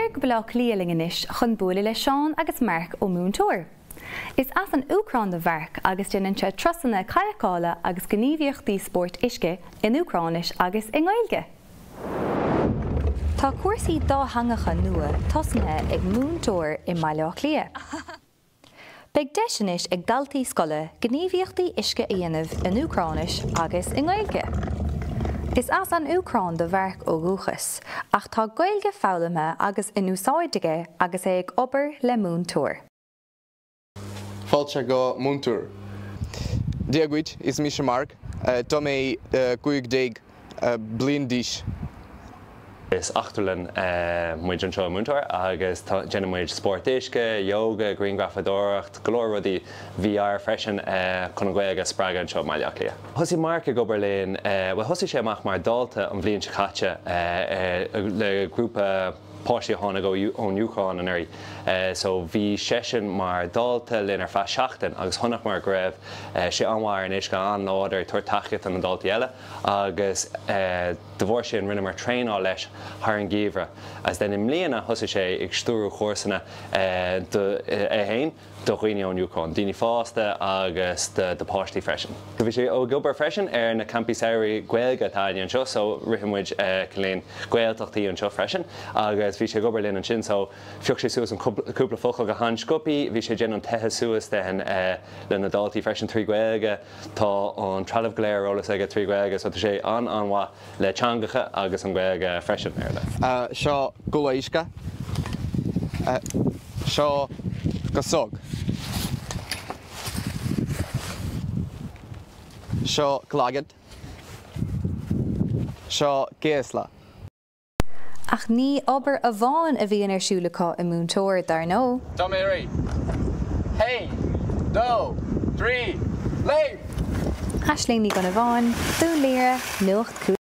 Siar go Baile Átha Cliath linn anois chun bualadh le Seán agus Mark ó Múinteoir. Is as an Úcráin do Mhark agus déanann sé turasanna cadhcála agus gníomhaíochtaí spóirt uisce in Úcráinis agus i nGaeilge. Tá cúrsaí dátheangacha nua tosnaithe ag múinteoir i mBaile Átha Cliath. Beidh deis anois ag daltaí scoile gníomhaíochtaí uisce a dhéanamh in Úcráinis agus i nGaeilge. Is as an Úcráin do Mhark ó dhúchas, ach tá Gaeilge foghlamtha agus in úsáid aige agus é ag obair le múinteoir. Fáilte go Múinteoir. Dia dhuit, is mise Mark, tá mé 15 bliain d'aois. Is eachtrlann muid anseo i Múinteoir agus déanann muid spórt uisce, yoga, grianghrafadóireacht, go leor rudaí, VR freisin, chun an Ghaeilge a spreagadh anseo i mBaile Átha Cliath. Thosaigh Mark ag obair linn, bhuel thosaigh sé amach mar dhalta an bhliain seo caite le grúpa páistí a tháinig ón Úcráin anuraidh. So bhí seisean mar dhalta linn ar feadh seachtain agus chonaiceamar go raibh sé an-mhaith ar an uisce, an-láidir, ag tabhairt tacaíocht do na daltaí eile agus De bharr sin rinneamar traenáil leis thar an gheimhreadh agus then i mbliana thosaigh sé ag stiúrú chúrsanna do é fhéin do dhaoine ón Úcráin, daoine fásta agus do páistí freisin. Bhí sé ag obair freisin ar na campaí samhraidh Gaeilge atá againn anseo so ritheann muid cineál Gaeltachtaí anseo freisin agus bhí sé ag obair linn ansin so phioc sé suas an cúpla focal go han-sciobthaí, bhí sé ag déanamh an teitheadh suas then le na daltaí freisin trí Ghaeilge. Tá an trealamh go léir ar eolas aige trí Ghaeilge so tá sé an-an-mhaith le teangacha agus an Ghaeilge freisin, ar le. Seo culaith uisce. Seo casóg. Seo clogad. Seo céasla. Ach ní obair amháin a bhíonn ar siúl acu i Múinteoir, dar ndóigh. Tá mé réidh. Haon, dó, trí, léim! Aisling Ní Dhonnabháin, Dún Laoghaire, Nuacht 5.